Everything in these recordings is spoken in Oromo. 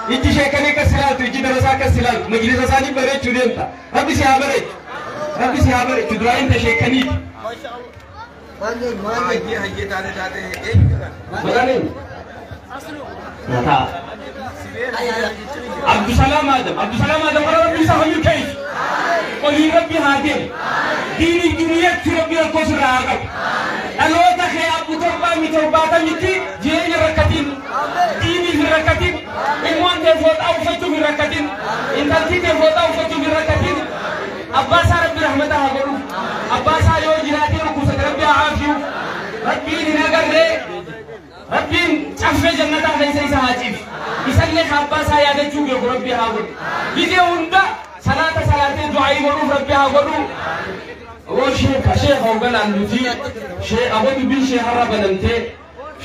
Ijji sheekanii akkas ilaaltu, ijji darasaa akkas ilaaltu, majlisa isaanii bareechuu deemta. Rabbi si haa bareechu. Rabbi si haa bareechu. Duraa inta sheekaniiti. Maqaan eenyu? Mataa. Abdusalaam Adam. Abdusalaam Adam warra Rabbi isa haa milkeessu. Oliin Rabbi haa deemu. Diinii duniyatti Rabbi rakkoo sirraa haa qabu. Dhaloota kee abbu torbaa torbaatamitti jireenya rakkatiin, diiniif hin rakkatin, ilmoon tee fooxaa uffachuuf hin rakkatin, intaltii tee fooxaa uffachuuf hin rakkatin. Abbaa isaa Rabbi rahmata haa godhu. Abbaa isaa yoo jiraatee dhukkubsate Rabbi haa aafiyu. Rabbiin hin agarree Rabbiin caffee jannataa keessa isa haa ciibsu. Isallee ka abbaa isaa yaadachuu beeku Rabbi haa godhu. Gizee hunda salaata salaatee du'aayii godhuuf Rabbi haa godhu. Oo sheeka sheeka hoogganaan nuti aboo dubbiin sheekarra banamtee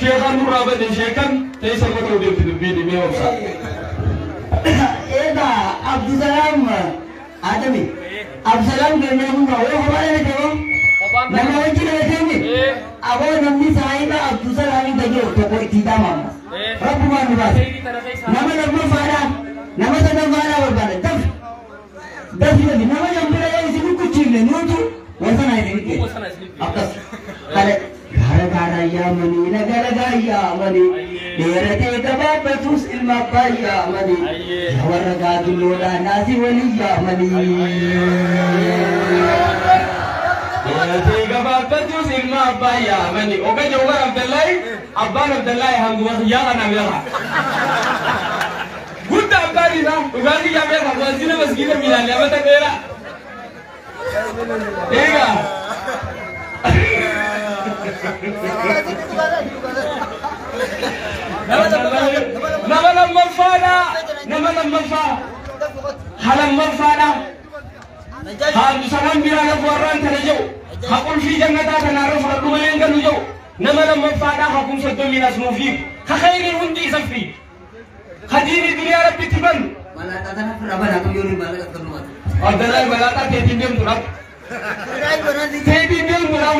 sheekan nurraa bane sheekan teessa godhuu deemti dubbiin himee obsa. Egaa Abdusalaam Adami. Abdusalaam keenyaa kun yoo kophaa dhalate hoo? Nama wajji dhalatee mi? Aboo namni saahiba Abdusalaamiin tajaajilu tokko itti hidhama amma. Rabbumaan nu baase. Nama lammaffaadhaa, nama sadaffaadhaa barbaada. Dafi. Dafi dafi nama jambira yoo isin kukkuchiifne nuutu wasana isin kenna. Akkas. Kana gaara gaara yaamanii laga laga yaamanii dheeratee gabaabbatus ilma abbaa yaamanii yaa warra gaagilloodhaa naasii walii yaamanii. Dheeratee gabaabbatus ilma abbaa yaamanii. Oga Jawar Abdallahi abbaan Abdallahi hanguma kiyyaa kana beeka. Guddaa abbaan isaa dhugaatii yaa beeka waazina masgiida miilaan yaamata dheeraa. Egaa. Nama lammaffaadha. Nama lammaffaa. Ha lammaffaadha. Ha Abdusalaam biraa lafu warraan tana jedhu. Ha qulfii jannataa tanaarra fudhadhu malee hin galu jedhu. Nama lammaffaadha ha kum soddomiin as nuuf hiiku. Ha khayriin hundi isa fiigu. Ha diinii duniyaa Rabbitti banu. Malaaxaa kana firra banaa qabu yoo maallaqa akka numaatu. Abdallahi malaaxaa teetiin deemtu dhab. Teetiin deemtu dhab.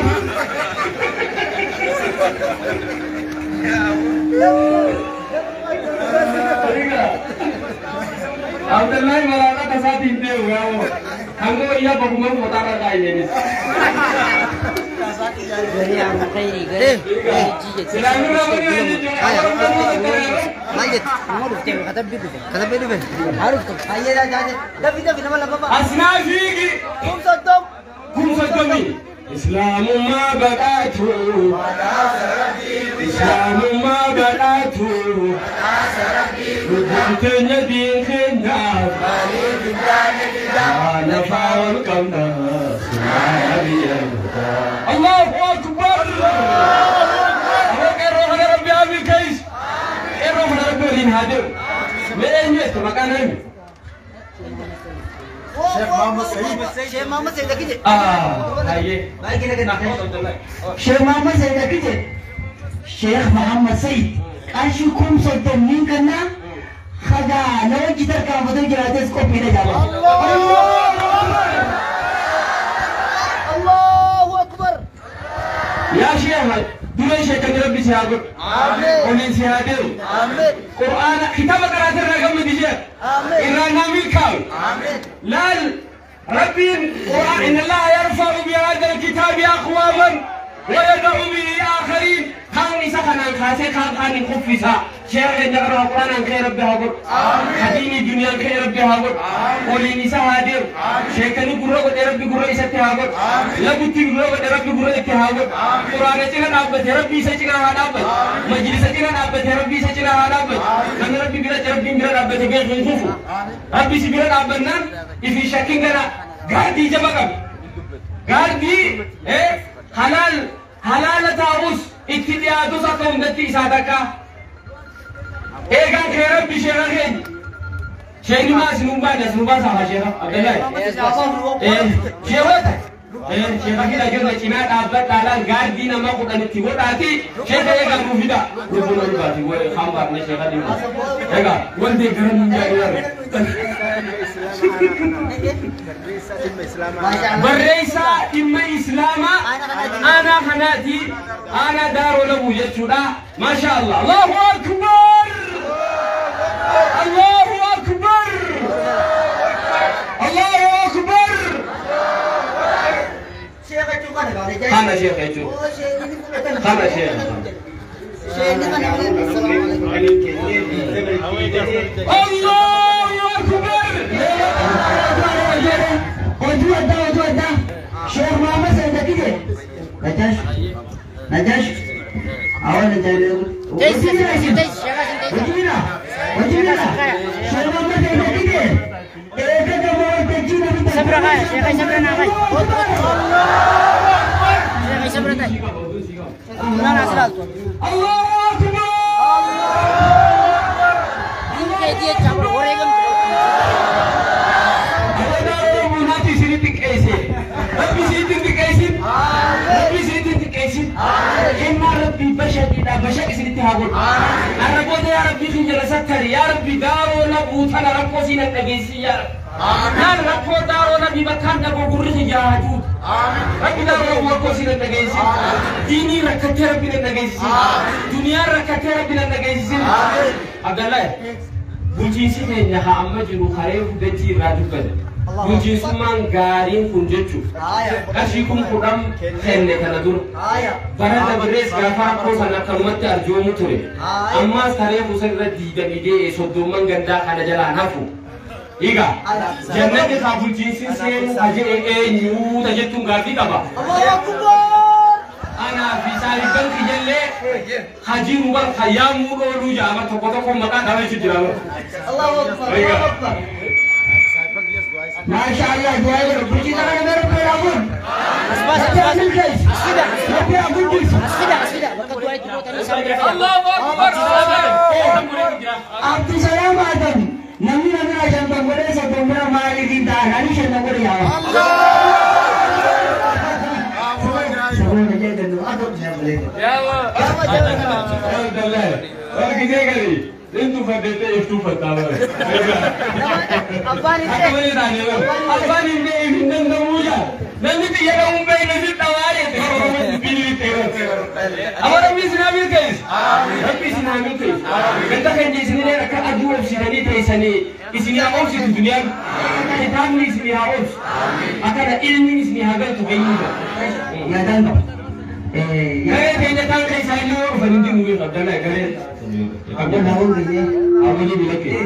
Abdallahi malaaxaa tasaatiin deemu yaa'oo. Hanga wayyaa bakuma fooxaarra taa'eenis. Silaamirraa bani jechuudha. Asnaa fiigi kum soddomii. Islaamummaa badhaatu. Islaamummaa badhaatu. Lubbuun teenya diin keenyaaf. Waan lafaa ol qabna. Allahu akbar. Aboo qeerroo kana Rabbi haa milkeessu. Qeerroo kana Rabbi waliin haa deemu. Mee eenyu jette maqaan eenyu? Ah, hayyee. Sheekh Muhammad Said akkije Sheekh Muhammad Said qarshii kum soddommiin kannaa hagaa na wajji tarkaanfatee jiraates qophiidha jaabata. Allahu Akbar. Yaa sheekha dura sheekani Rabbi si haa godhu. Oliin si haa deemu. Amen. Qur'aana kitaaba qaraate irraa gammadi sheekh. Amen. Irraa naa milkaa'u. Laal Rabbiin Qur'aan inna Allaha yarfa'u bihadha alkitaabi aqwaaman wa yada'u bihi aakhariin. Kaan isa kanaan kaasee kaan kaan hin kuffisa. Sheekha keenya qara'a Qur'aanaan ka'e Rabbi haa godhu. Hadiini duniyaan ka'e Rabbi haa godhu. Oliin isa haa deemu. Sheekani gurra godhe Rabbi gurra isatti haa godhu. Lagutti gurra godhe Rabbi gurra itti haa godhu. Qur'aana cina dhaabbate Rabbi isa cina haa dhaabbatu. Majlisa cina dhaabbate Rabbi isa cina haa dhaabbatu. Namni Rabbi bira Rabbiin bira dhaabbate beeku hin kufu. Rabbi si bira dhaabbannaan ifi shakkin gara gaardii jaba qabu. Gaardii halaal halaala taa'us itti dhiyaatus akka hundatti isaa takka. Eegaan kee Rabbi sheeka keenya. Sheekni maa isin hin baane as nu baasaa haa sheeka Abdallahi. Sheekota sheeka fida jirra cinaa dhaabbadhaadhaan gaardii nama kudhan itti godhaati sheeka eegaa nuu fida. Lubbuun ol baati kaan baafne sheeka dhimma. Egaa wanti gara nu jaadhu Barreessaa dhimma Islaamaa aanaa kanaati aanaa daaroo labuu jechuudha. Maasha Allah. Allahu Akbar! Allahu Kana sheekh jechuudha. Kana sheekh. Allahu Akbar! Oduu addaa, oduu addaa. Sheekh Muhammad Sandakide. Najash. Najash. Awwa Najash. Wajibina. Wajibina. Sheekh Muhammad Sandakide. Eega gama waltajjii namni Sabra kaya, Sheekh sabra na kaya. Sheekh sabra tay. Nana asiraaltu. Allahu Akbar! Keetii jecha wareegamtu. Naati isinitti xiqqeesse. Rabbi isinitti xiqqeessin. Rabbi isinitti xiqqeessin. Kennaa Rabbii bashaqiidha bashaq isinitti haa godhu. Har'a booda yaa Rabbii kin jala sakkari yaa Rabbi daaroo labuu tana rakkoo siin dhageessin yaa Rabbi. Naan rakkoo daaroo nabii bakkaan dhagoo gurri kiyya haa juutu. Rabbi daaroo labuu rakkoo siin dhageessin. Diinii rakkattee Rabbi na dhageessisin. Duniyaan rakkattee Rabbi na dhageessisin. Abdallahi. Bulchiinsi keenya haa amma jiru karee dachii irraa dubbate. Bulchiinsummaan gaariin kun jechuuf qarshii 10,000 kenne kana dura. Bara dabrees gaafa rakkoo sana akkanumatti arjoomu ture. Ammaas taree buusa irra diidamii dee'e soddomman gandaa kana jalaan hafu. Egaa jannati haa bulchiinsi seenu ka jedhe eenyuuta jettuun gaaffii qaba. Anaa fi saahibban kiyyallee hajiiru bar hayyaamuu dhooluu jedhama tokko tokko maqaa dhabeechu jira. Egaa. Masha Allah, du'a jedhu. Bulchiinsa kana gara bira kun. Asbaas Rabbi asbaas. amin keessa. Asfida. Rabbi amin keessa. Asfida asfida. Bakka du'aa itti gootanii isaan bira fida. Allahu Akbar! Abdusalaam Adam. Namni namni shantan godhee soddon bira maaliif hin ta'an? Ani shantan godhe yaama. Saboota jedhan akka bishaan bulee. Abbaan hin ta'e. Abbaan hin beeku hin danda'u jaa. Namni xiyya qabuun beekne si dhawaa jette. Amma Rabbi isin haa milkeessu. Rabbi isin haa milkeessu. Ganda keenya isinillee akka aduu obsitanii teessanii isin haa obsitu duniyaan. Kitaabni isin haa obsu. Akkana ilmiin isin haa galtu ganyuudha. Yaadaan qaba. Garee keenya taan keessaa illee yoo dhufan hin jiru beeku Abdallaa garee. Abdallaa hundi ishee. Abdallaa bilakkee.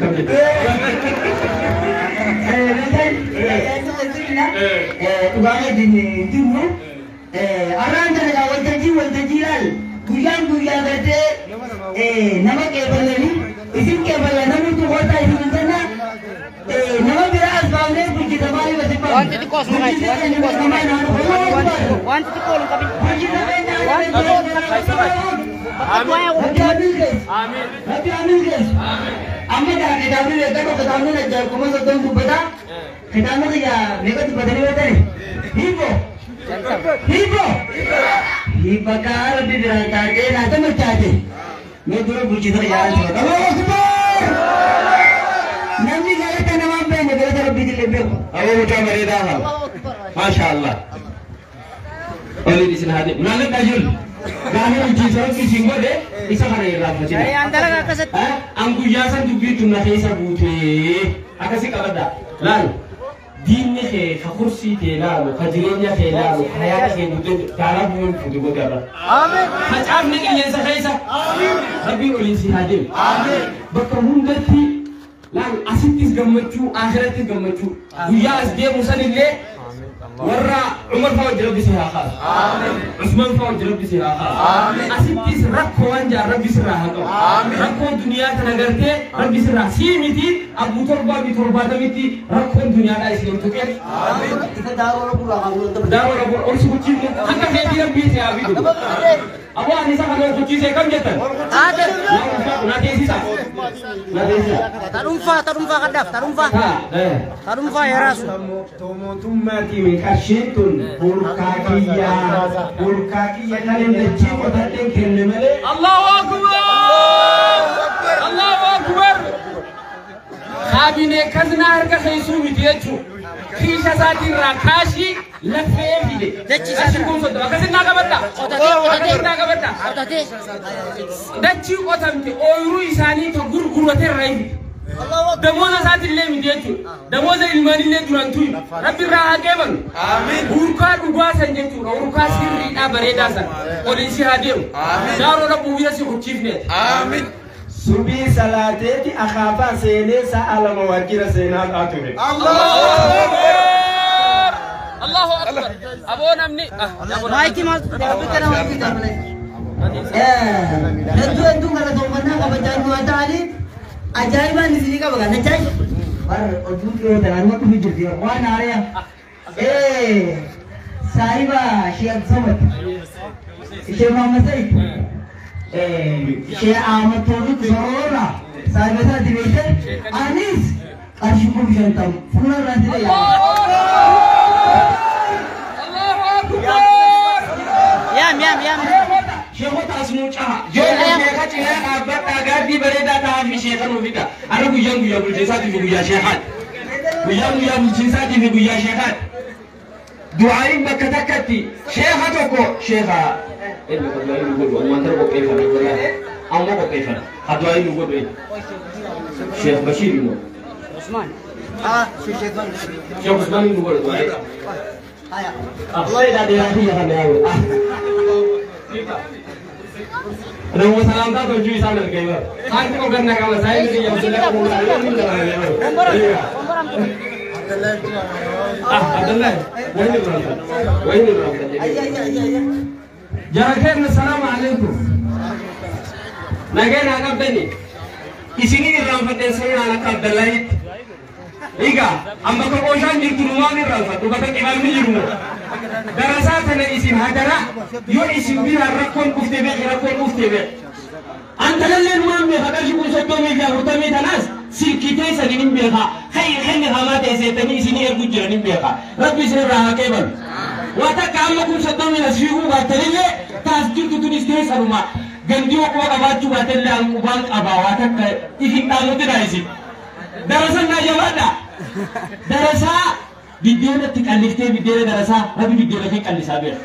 Kam jette? Dhugaa jirru arraan tana waltajjii waltajjii ilaal guyyaan guyyaa gartee nama qeeballanii isin qeeballa namni tuqoota isin hin tanna nama biraa as baafnee bulchita maaliif asi baafne? Wanti xiqqoo asuma kaa'e. Wanti xiqqoo asuma kaa'e. Wanti xiqqoo ol hin qabin. Bulchita keenya Wanti xiqqoo ol hin qabin. Bakka du'aa yaa Rabbi amin keessa. Rabbi amin keessa. Amma daa kitaabni beekamu kitaabni najjaar 30,000 dubbata. Kitaabni kiyya meeqa dubbatanii beektani? Hiibbo. Hiibbo. Hiibba kaa Rabbi biraan taatee laata machaate. Mee dura bulchitoota yaalan ture. Allahu Akbar! Namni galata namaa hin beekne galata Rabbiitillee hin beeku. Aboo mucaa bareedaa haa. Maasha Allah. Waliin isin haa deemu. Laalladhaa jiru. Gaafa bulchiinsa Rabbi isin godhe isa kana irraanfatina. Shari'aan dalagaa akkasatti. An guyyaa san dubbii tun na keessa buutee akkasi qabadha. Laal diinni kee ka kursii kee laalu ka jireenya kee laalu ka yaada kee guutuu gaara bu'uun fuuti godharra. Facaafni qilleensa keessa. Rabbiin waliin si haa deemu. Bakka hundatti laal asittis gammachuu akhirattis gammachuu guyyaa as deemu sanillee warra Umar fa'aa wajji Rabbi si haa kaasu. Usman fa'aa wajji Rabbi si haa kaasu. Asittis rakkoo waan jaan Rabbi sirraa haa qabu. Rakkoo duniyaa tana gartee Rabbi sirraa sii miti abbuu torbaa fi torbaatamitti rakkoon duniyaadhaa isin hin tuqe. Isa daaroo rabbuudhaa haa godhan. Daaroo rakkoo ol si kuchiifne akka keetii Rabbii si haa fidu. Aboo ani isa kana ol kuchiisee kam jettan? Haate. Yaa ulfaadhu na teessisa. Na teessisa. Ta dhuunfaa ta dhuunfaa kadhaaf ta dhuunfaa. Haa. Ta dhuunfaa yeraasu. Mootummaatiin qarshiin tun burqaa kiyyaa kan hin dachii qotadheen kenne malee. Allahu Akbar! Allahu Akbar! Kaabinee kaznaa harka keessuu miti jechuudha. Kiisha isaatirraa kaashii laffee fide. Dachii isaa Qarshii 30,000 akkasitti naa qabadha. Qotatee qotatee. Akkasitti naa qabadha. Qotatee. Dachii qotamte ooyiruu isaanii to gurgurate irraa fide. Damooza isaatillee miti jechuudha. Damooza ilmaanillee duraan tuyi. Rabbi irraa haa qeebalu. Hurkaa dhugaa san jechuudha. Hurkaa sirriidhaa bareedaa san. Oliin si haa deemu. Daaroo rabbuu bira si huchiifneeti. Subii salaateeti akaafaa seenee sa'a 2 waajjira seenaa ture. Allahu Akbar. Aboo namni. Maayikii maal? Hedduu hedduu galatoomannaa kabajaan nu haa ta'anii ajaa'ibaan isinii qaba kan ajaa'iba. Bar oduu dhiyoo tanaan ma dhufi jirti waan haariya. Saahiba Sheekh Samad, Sheekh Muhammad Said, Sheekh Ahmad Tawfiq Soroora saahiba isaati beekte anis qarshii 50,000 fuula irraa sile yaa. Allahu Akbar. Yaam yaam yaam. Sheekota as nuu caha. Ijoollee sheeka cinaa dhaabbadhaa gaaddii bareedaa ta'aa fi sheeka nuu fida. Arra guyyaan guyyaa bulchiinsaatii fi guyyaa sheekaati. Guyyaan guyyaa bulchiinsaatii fi guyyaa sheekaati. Du'aayin bakka takkatti sheeka tokko sheeka. Inni kan du'aayin nu godhu ammaan tana qopheeffana. Amma qopheeffana. Ha du'aayin nu godhu eenyu? Sheekh Bashiir immoo. Usmaan. Sheekh Usmaan nu godhu du'aayin. Ah, dheeraa kiyya kana yaa'u. Ah. Nama salamtaa tolchuu isaan argee bara. Haati oganna qaba saayinsi kiyya Abdullahi Ah, Abdullahi, wayni irraanfadhe. Wayni irraanfadhe. Jara keenya salaamu alaikum. Nageen haa qabdani. Isinin irraanfadheen seenaan akka Abdullahitti. Egaa amma ka qooshaan jirtu numaan irraanfadhu bakka qibamni jiru moo. Darasaa tana isin hadaraa yoo isin biraan rakkoon dhuftee beeki rakkoon dhuftee beeki. Antalallee numaan beeka qarshii 30,000 fi 40 tanaas silkii teessanii hin beeka. Kenni hamaa ta'e seetanii isinii ergu jiran hin beeka. Rabbi isin irraa haa qeebalu. Waa takka amma 30,000 as fiiguu baattanillee taas jirtu tunis teessanuma. Gandii quba qabaachuu baatellee an qubaan qabaa waa takka ifin dhaamutina isin. Darasan naa jabaadha. Darasaa biddeena itti qalliftee biddeena darasaa rabbi biddeena kee qallisaa beeka.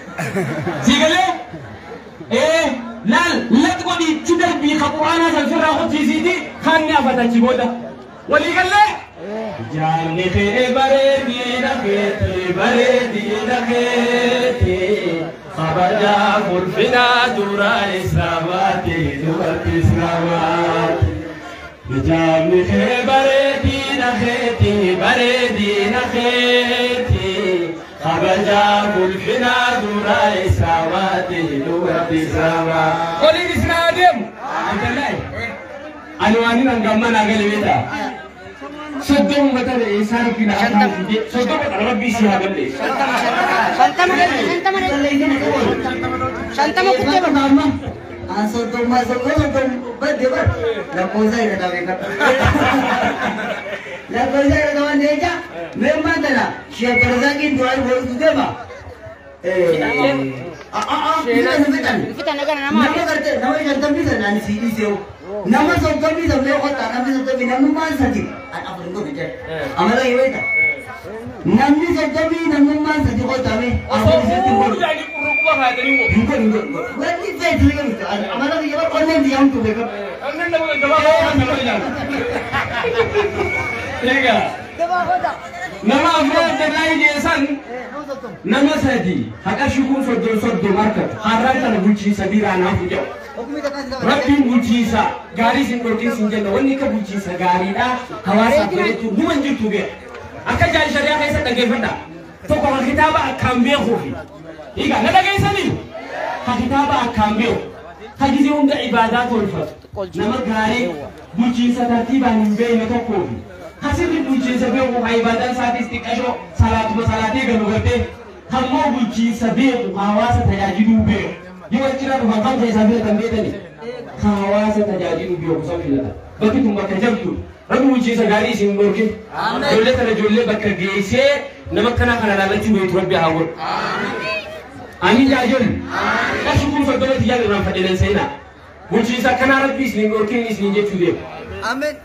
Si galee? Laal lat godhi itti darbii ka quraanaa san sirraa qochisiiti kan ni afatachi booda. Walii gallee? Jaanni kee bareedina keeti bareedina keeti kabajaa ulfinaa dura islaamaati dubartii islaamaati. Jaanni kee bareedina keeti bareedina keeti kabajaa ulfinaa dura islaamaati dubartii islaamaati. Oliin isin haa deemu. Abdallahi. Ani waan hin hangamma naa gale beektaa? 30 ta'e isaa rabbi na haa fide 30 kana rabbi si haa balleessu. 50 50 50 kuttee bara. An 30 30 badde bar lakkoofsa irra qabee lakkoofsa irra qaban jecha meemmaan tana Sheekh Barzaaqiin du'aa godhutu deema. Fitan. Fitan agana nama. Nama gartee nama 50 san ani sii dhiisee nama 30 san mee kottaa namni 30 namnummaan sadi an afur hin godhu jedhe amala yoo ta'e namni 30 namnummaan sadi kottaa mee Osoo afur sitti hin fuudhu godhu. jedhanii qurruquba kaayatanii moo. Hin godhu hin godhu wanni feetu ni godhu amala biyya bar onneen biyya hamtuu beekamu. Kanneen nama gabaa kan nama ilaalu. Egaa nama afran Abdallahi jeesan nama sadi haqa shukuu 30 30 harkatu har'aan kana bulchiinsa biraa naaf jedhu. Rabbiin bulchiinsa gaarii isin dhorkin sin jenna wanni akka bulchiinsa gaariidha hawaasaaf bareechuu numa hin jirtu beeka. Akka jaal shari'aa keessa dhaggeeffadha. Tokko kan kitaaba akkaan beekuufi. Egaa na dhageessanii? Kan kitaaba akkaan beeku. Kan gizee hunda ibaadaa tolfatu. Nama gaarii bulchiinsa tartiibaan hin beekne tokkoofi. Kasirri bulchiinsa beeku kan ibaadaan isaatis xiqqashoo salaatuma salaatee galu gartee. Kammoo bulchiinsa beeku kan hawaasa tajaajiluu beeku. Yoo achirraa dhufan kan keessaa filatan beekani. Kan hawaasa tajaajiluu beeku san filatan. Bakki tun bakka jabdu. Rabbi bulchiinsa gaarii isin hin dhorkin. Ijoollee tana ijoollee bakka geessee nama akkanaa kana laallachuu beektu rabbi haa godhu. Amiin yaa ijoollee. Qarshii 30,000 tiyyaan irraan fadhilan seenaa. Bulchiinsa akkanaa rabbi isin hin dhorkin isin jechuu deema.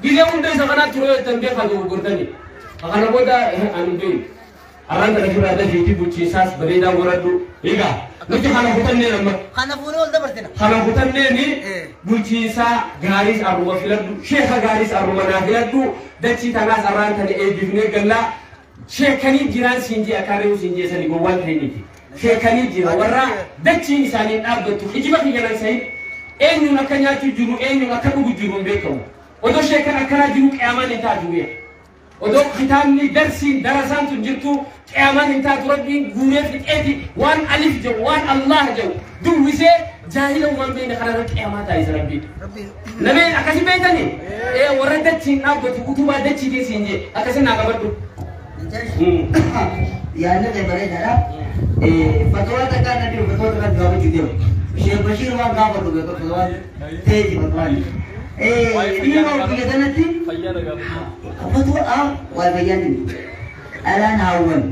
Gizee hunda isa kanaatti yeroo jettan beekaa dogoggortanii. Kana booda ani hin beeku. Arraan kana ofirraa dafiitii bulchiinsaas bareedaa godhadhu. Egaa nuti kana kutannee amma. Kana fuunee ol dabarsina. Kana kutanneeni bulchiinsaa gaariis arruma filadhu, sheeka gaariis arruma naa filadhu, dachii tanaas arraan tana eebbifnee gallaa. Sheekanii jiraan siin jee akka reefu siin jee sanii gowwaan ta'iniiti. Sheekanii jira warra dachiin isaanii dhaabbattu hijiba kiyyanan sahin eenyuun akka nyaachuu jiru eenyuun akka dhugu jiru hin beekamu. Odoo sheekan akkanaa jiru qiyaamaan hin taatu beeka. Odoo kitaabni darsiin darasaan tun jirtu qiyaamaan hin taatu rabbiin guuree fixeeti waan alif jedhu waan Allah jedhu duwwisee jaahila waan beekne kanarra qiyaamaa taasisa rabbiin. Nameen akkasi beektanii? Warra dachiin dhaabbatu utubaa dachii keessa hin jee akkasi naa qabadhu. Yaadni kee bareedaadha. Fatwaa takkaa na jiru fatwaa takkaa gaafachuu deemu. Sheekh Bashiir waan gaafatu beeku fatwaan teeti fatwaan. Dhiiroo biyya kanatti fatwaa waa fayyaan jiru. Dhalaan hawwan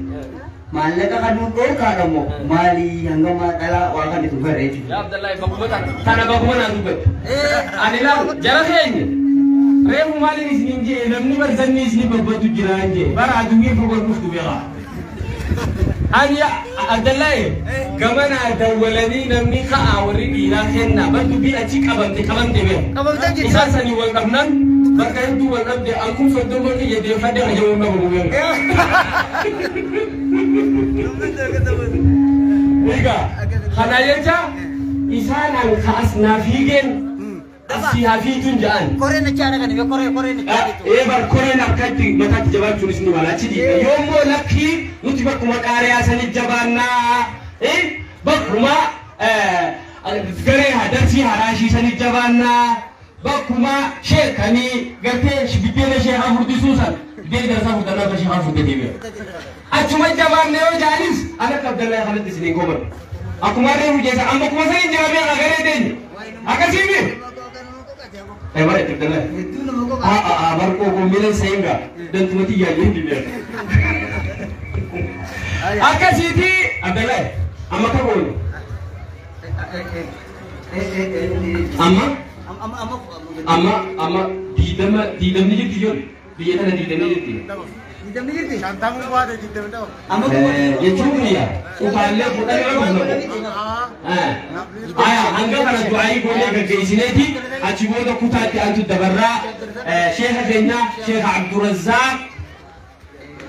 maallaqa kan nuun dhoorkaadha moo maalii hangama dhalaa waa kan itti barreechu. Yaa Abdallahi bakkuma tana bakkuma naan dubbadhu. Ani laalu jara keenya reefu maaliin isiniin jee namni barzanni isinii babbatu jiraan jee bara aduwwiin fagoo dhuftu beekaa. Ani Abdallahi gamana dawwalanii namni ka'a warri dhiiraa kenna bar dubbiin achi qabamte qabamte beeku. Qabamtee jirti. Isaan sanii wal qabnan bakka hedduu wal dhabde ankum soddoma kiyya deeffadhe ajaa'uun dhabamu beeku. Egaa kana jecha isaan an ka'as naa fiigeen asii haa fiituun ja'an. Koreen achi haadha kana koree koreen achi haadha. Ee bar koreen akkatti mataatti jabaachuunis ni mala achi dhiiga. Yoommoo lakkii nuti bakkuma qaariyaa sanii jabaannaa bakkuma garee darsii haraashii sanii jabaannaa bakkuma sheekanii gartee biddeena sheekaa furdisuu san biddeena darsaa furdannaa akka sheekaa furdatee beeku. Achuma jabaanne yoo jaalis ana akka Abdallaa kanatti isiniin koman. Akkuma reefu jeessa amma kuma sanii jira beekaa garee teenya. Akkasii mi? Bara itti Abdallaa. Hedduu nama qofa. Barqoo goombileen seenga dantumatti yaaduu hin dibeera. Akkasiiti Abdallaa amma akka goonu amma amma amma diidama diidamni jirti jiru biyya tana diidamni jirti. Diidamni jirti. Amma Jechuun kiyya utaallee kudhan irra dhufna. Aya hanga kana du'aayii goonee gaggeessineeti achi booda kutaatti antu dabarraa sheeka keenya sheeka Abdurrazzaaq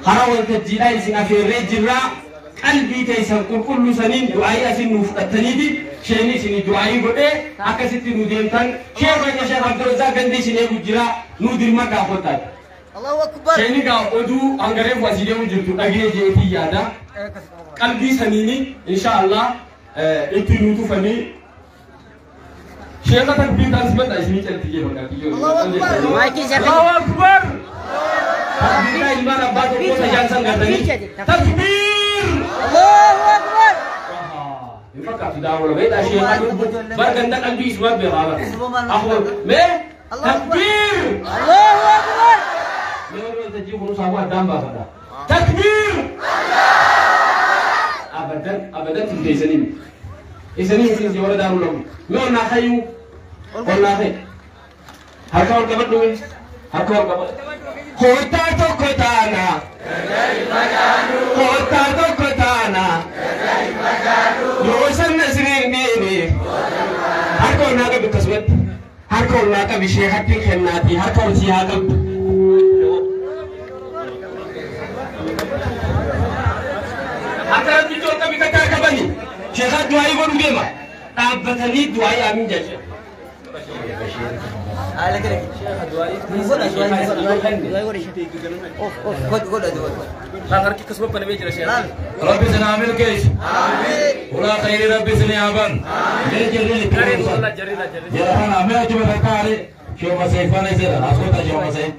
hara waltajjiidhaa isin afeerree jirraa qalbii teessan qulqulluu saniin du'aayii asin nuuf fudhattaniiti sheeni isin du'aayii godhee akkasitti nu deemtan sheeka keenya sheeka Abdurrazzaaq gandi isin eegu jira nuu dirma gaafotaati. Allahu akbar. Sheeni gaa oduu hangareef asii deemu jirtu dhagee jeetii yaada. Qalbii saniini insha Allah itti nuu tufanii sheeka takbiir taasifadha isinii calti jee fakkaatti. Maayikii isa Allahu akbar. Takbiiraa ilmaan abbaa tokkoo tajaan san gartanii. Takbiir. Allahu akbar. Hin fakkaatu daawwala beektaa sheekaa dubbu bar ganda qalbii isumaa beekaa bara. Akkuma mee takbiir. Allahu akbar. Mee warri waltajjii kunuunsa hawwa addaan baafadha. Takbiir. Abadan abadan tun isanii. Isanii isin warra daaruu lamu. Mee onnaa hayyuu onnaa hayi. Harka ol qabadhu mee harka ol qabadhu. Kottaa tokko taana. Kottaa tokko taana. Yoo sanna siriin dhiini. Harka onnaa qabi akkasumatti. Harka onnaa qabi sheekatti kennaati harka ol sii haa qabdu. Akka rabbi ol qabi kakkaa qabani. Sheekaa du'aayii godhu deema. Dhaabbatanii du'aayii amiin jecha. Haala kana. Godha du'aayii godhi. Of of godhi godha du'aayii. Harki akkasuma banamee jira sheekaa. Rabbi sina amil kees. Ulaa khayri rabbi sina yaaban. Gareen wallah jarri la jarri. Jarana ame ajuma takkaare shooma seefane jedha asota shooma seef.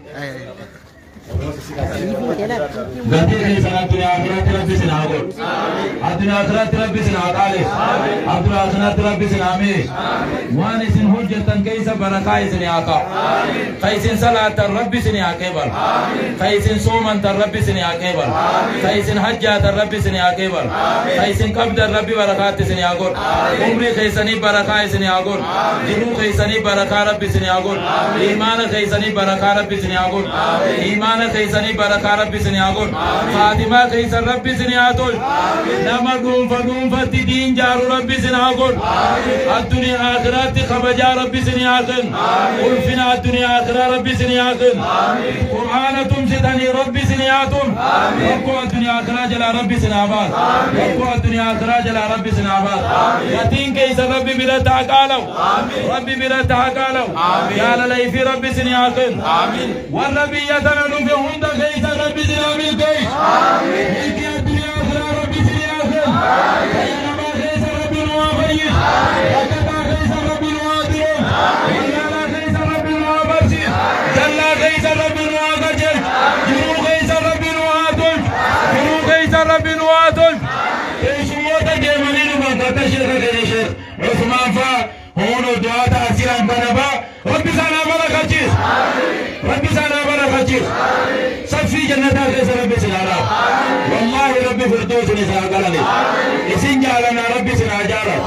Gatii keessan addunyaa akhiratti rabbi sina haa godhu. Addunyaa akhiratti rabbi sina haa qaaleessu. Addunyaa akhiratti rabbi sina haa mi'eessu. Waan isin hojjetan keessa barakaa isin haa kaa'u. Ka isin salaatan rabbi isin haa qeebalu. Ka isin soomantan rabbi isin haa qeebalu. Ka isin hajjaatan rabbi isin haa qeebalu. Ka isin qabdan rabbi barakaatti isin haa godhu. Umrii keessanii barakaa isin haa godhu. Jiruu keessanii barakaa rabbi isin haa godhu. Iimaana keessanii barakaa rabbi isin haa godhu. Iimaana Zamana keessanii barakaa Rabbi isin haa godhu. Faatimaa keessan Rabbi isin haa tolchu. Nama dhuunfa dhuunfatti diin jaaru Rabbi isin haa godhu. Addunyaa akhiraatti kabajaa Rabbi isin haa kennu. Ulfina addunyaa akhiraa Rabbi isin haa kennu. Qur'aana tumsitanii Rabbi isin haa tumsu. Rakkoo addunyaa akhiraa jalaa Rabbi isin haa baasu. Rakkoo addunyaa akhiraa jalaa Rabbi isin haa baasu. Gatiin keessa Rabbi biratti haa qaalawu. Rabbi biratti haa qaalawu. Jaalala ifii Rabbi isin haa kennu. Warra biyya tana dhufe hunda keessa Rabbi isin haa milkeessu. Milkii addunyaa akhiraa Rabbi isin haa kennu. Fayya namaa keessa Rabbi nu haa fayyisu. Rakkataa keessa Rabbi nu haa duroomsu. Wallaalaa keessa Rabbi nu haa barsiisu. Jallaa keessa Rabbi nu haa qajeelchu. Jiruu keessa Rabbi nu haa tolchu. Jiruu keessa Rabbi nu haa tolchu. Keessummoota deemanii dhufan akka sheeka keenya Sheekh Usmaan faa hoonoo du'aata asiraan kana faa Rabbi isaan haa barakachiisu. Rabbi isaan haa barakachiisu. Saffii jannataa keessa Rabbi isin haa dhaabu. Wallaahi Rabbi firdoosin isin haa qalaniisu. Isin jaalanaa Rabbi isin haa jaalatu.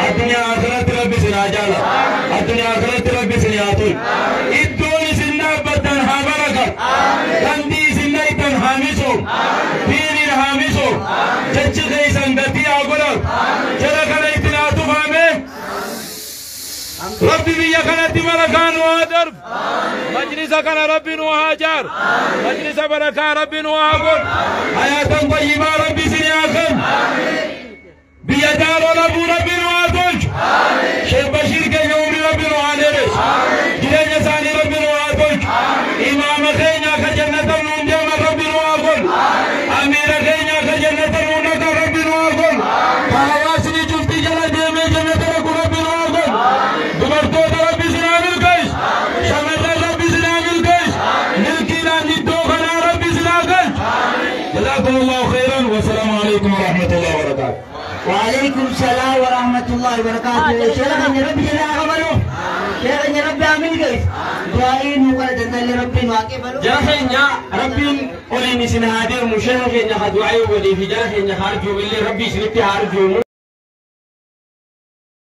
Addunyaa akhiratti Rabbi isin haa jaalatu. Addunyaa akhiratti Rabbi isin haa tolchu. Iddoon isin dhaabbattan haa barakatu. Dandii isin dhaytan haa misoomu. Diiniin haa misoomu. Jechi keessan gatii haa godhatu. Jara kana ittiin haa tufame. Rabbi biyya kanatti barakaa nu haa darbu. Majlisa kana Rabbi nu haa jaaru. Majlisa barakaa Rabbi nu haa godhu. Hayaatan tayyibaa Rabbi isin haa kennu. Biyya daaroo labuu Rabbi nu haa tolchu. Sheekh Bashiir keenya umrii Rabbi nu haa dheeressu. Jireenya isaanii Rabbi nu haa tolchu. Imaama keenya akka jannata nuun deeman Rabbi nu haa godhu. Amiira keenya akka jannata nuun dhaqan Rabbi nu haa godhu. Ka hawaasni cufti jala deemee jannata dhaqu Rabbi nu haa godhu. Dubartoota Rabbi isin haa milkeessu. Shamarran Rabbi isin haa milkeessu. Milkiidhaan iddoo kanaa Rabbi isin haa galchu. جزاكم الله خيرا والسلام عليكم ورحمة الله وبركاته. وعليكم السلام ورحمة الله وبركاته. شيخ ربي جل قبله. شيخ ربي آمين كيف. دعائي نقول دنا لربي واقبله. Jara keenya Rabbiin oliin isin haa deemu, sheeka keenya haa du'aa godhii fi jara keenya haa arjoomu illee Rabbi isinitti haa arjoomu.